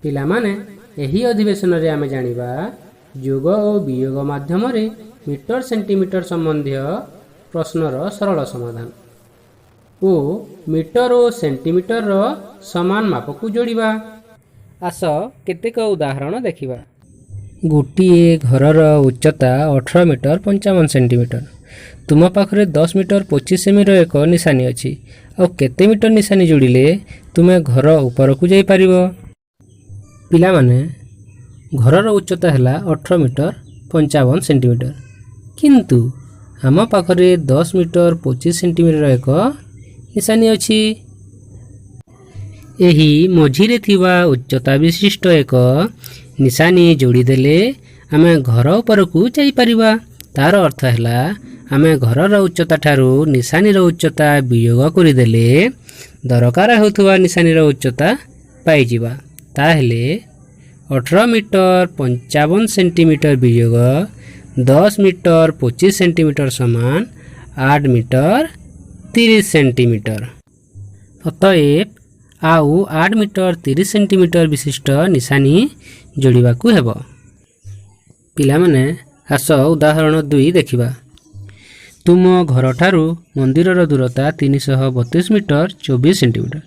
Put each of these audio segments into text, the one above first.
ପିଲାମାନେ, ଏହି ଅଧିବେଶନରେ ଆମେ ଜାଣିବା ଯୋଗ ଓ ବିୟୋଗ ମାଧ୍ୟମରେ ମିଟର ସେଣ୍ଟିମିଟର ସମ୍ବନ୍ଧୀୟ ପ୍ରଶ୍ନର ସରଳ ସମାଧାନ ଓ ମିଟର ଓ ସେଣ୍ଟିମିଟରର ସମାନ ମାପକୁ ଯୋଡ଼ିବା। ଆସ କେତେକ ଉଦାହରଣ ଦେଖିବା। ଗୋଟିଏ ଘରର ଉଚ୍ଚତା 18 ମିଟର 55 ସେଣ୍ଟିମିଟର। ତୁମ ପାଖରେ 10 ମିଟର 25 ସେମିର ଏକ ନିଶାନି ଅଛି। ଆଉ କେତେ ମିଟର ନିଶାନି ଯୋଡ଼ିଲେ ତୁମେ ଘର ଉପରକୁ ଯାଇପାରିବ? ପିଲାମାନେ, ଘରର ଉଚ୍ଚତା ହେଲା 18 ମିଟର 55 ସେଣ୍ଟିମିଟର, କିନ୍ତୁ ଆମ ପାଖରେ 10 ମିଟର 25 ସେଣ୍ଟିମିଟର ଏକ ନିଶାନି ଅଛି। ଏହି ମଝିରେ ଥିବା ଉଚ୍ଚତା ବିଶିଷ୍ଟ ଏକ ନିଶାନି ଯୋଡ଼ିଦେଲେ ଆମେ ଘର ଉପରକୁ ଯାଇପାରିବା। ତାର ଅର୍ଥ ହେଲା, ଆମେ ଘରର ଉଚ୍ଚତା ଠାରୁ ନିଶାନିର ଉଚ୍ଚତା ବିୟୋଗ କରିଦେଲେ ଦରକାର ହେଉଥିବା ନିଶାନିର ଉଚ୍ଚତା ପାଇଯିବା। ତାହେଲେ 18 ମିଟର 55 ସେଣ୍ଟିମିଟର ବିୟୋଗ 10 ମିଟର 25 ସେଣ୍ଟିମିଟର ସମାନ 8 ମିଟର 30 ସେଣ୍ଟିମିଟର। ଅତଏବ ଆଉ 8 ମିଟର 30 ସେଣ୍ଟିମିଟର ବିଶିଷ୍ଟ ନିଶାନି ଯୋଡ଼ିବାକୁ ହେବ। ପିଲାମାନେ, ଆସ ଉଦାହରଣ 2 ଦେଖିବା। ତୁମ ଘରଠାରୁ ମନ୍ଦିରର ଦୂରତା 332 ମିଟର 24 ସେଣ୍ଟିମିଟର।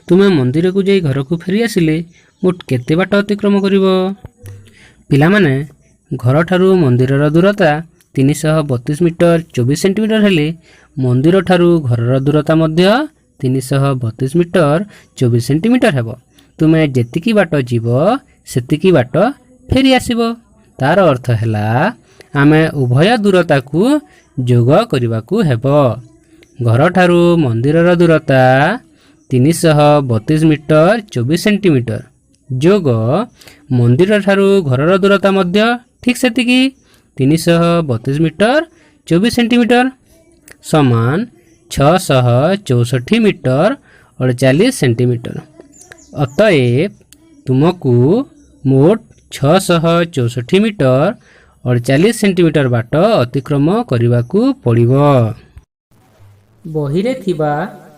ତୁମେ ମନ୍ଦିରକୁ ଯାଇ ଘରକୁ ଫେରି ଆସିଲେ ମୋଟ କେତେ ବାଟ ଅତିକ୍ରମ କରିବ? ପିଲାମାନେ, ଘରଠାରୁ ମନ୍ଦିରର ଦୂରତା 332 ମିଟର 24 ସେଣ୍ଟିମିଟର ହେଲେ ମନ୍ଦିରଠାରୁ ଘରର ଦୂରତା ମଧ୍ୟ 332 ମିଟର 24 ସେଣ୍ଟିମିଟର ହେବ। ତୁମେ ଯେତିକି ବାଟ ଯିବ, ସେତିକି ବାଟ ଫେରି ଆସିବ। ତାର ଅର୍ଥ ହେଲା, ଆମେ ଉଭୟ ଦୂରତାକୁ ଯୋଗ କରିବାକୁ ହେବ। ଘରଠାରୁ ମନ୍ଦିରର ଦୂରତା 332 ମିଟର 24 ସେଣ୍ଟିମିଟର ଯୋଗ ମନ୍ଦିରଠାରୁ ଘରର ଦୂରତା ମଧ୍ୟ ଠିକ୍ ସେତିକି, 332 ମିଟର 24 ସେଣ୍ଟିମିଟର ସମାନ 664 ମିଟର 48 ସେଣ୍ଟିମିଟର। ଅତଏବ ତୁମକୁ ମୋଟ 664 ମିଟର 48 ସେଣ୍ଟିମିଟର ବାଟ ଅତିକ୍ରମ କରିବାକୁ ପଡ଼ିବ। ବହିରେ ଥିବା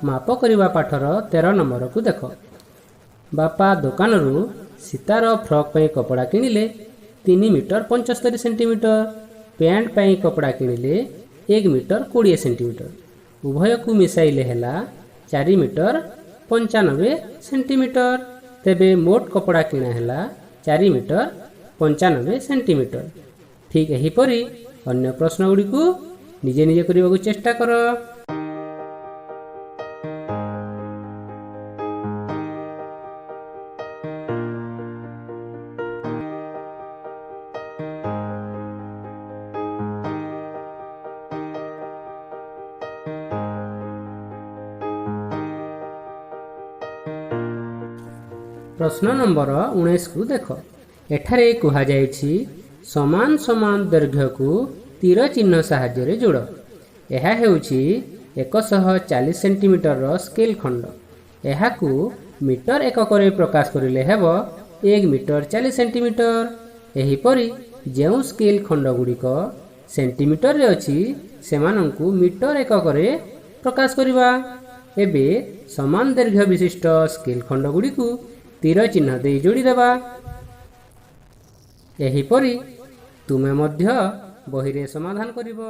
ମାପ କରିବା ପାଠର 13 ନମ୍ବରକୁ ଦେଖ। ବାପା ଦୋକାନରୁ ସୀତାର ଫ୍ରକ୍ ପାଇଁ କପଡ଼ା କିଣିଲେ 3 ମିଟର 75 ସେଣ୍ଟିମିଟର, ପ୍ୟାଣ୍ଟ ପାଇଁ କପଡ଼ା କିଣିଲେ 1 ମିଟର 20 ସେଣ୍ଟିମିଟର। ଉଭୟକୁ ମିଶାଇଲେ ହେଲା 4 ମିଟର 95 ସେଣ୍ଟିମିଟର। ତେବେ ମୋଟ କପଡ଼ା କିଣା ହେଲା 4 ମିଟର 95 ସେଣ୍ଟିମିଟର। ଠିକ୍ ଏହିପରି ଅନ୍ୟ ପ୍ରଶ୍ନଗୁଡ଼ିକୁ ନିଜେ ନିଜେ କରିବାକୁ ଚେଷ୍ଟା କର। ପ୍ରଶ୍ନ ନମ୍ବର 19କୁ ଦେଖ। ଏଠାରେ କୁହାଯାଇଛି, ସମାନ ସମାନ ଦୈର୍ଘ୍ୟକୁ ତୀର ଚିହ୍ନ ସାହାଯ୍ୟରେ ଯୋଡ଼। ଏହା ହେଉଛି 140 ସେଣ୍ଟିମିଟରର ସ୍କେଲ ଖଣ୍ଡ। ଏହାକୁ ମିଟର ଏକକରେ ପ୍ରକାଶ କରିଲେ ହେବ 1 ମିଟର 40 ସେଣ୍ଟିମିଟର। ଏହିପରି ଯେଉଁ ସ୍କେଲ ଖଣ୍ଡଗୁଡ଼ିକ ସେଣ୍ଟିମିଟରରେ ଅଛି, ସେମାନଙ୍କୁ ମିଟର ଏକକରେ ପ୍ରକାଶ କରିବା। ଏବେ ସମାନ ଦୈର୍ଘ୍ୟ ବିଶିଷ୍ଟ ସ୍କେଲ ଖଣ୍ଡଗୁଡ଼ିକୁ ତୀର ଚିହ୍ନ ଦେଇ ଯୋଡ଼ିଦେବା। ଏହିପରି ତୁମେ ମଧ୍ୟ ବହିରେ ସମାଧାନ କରିବ।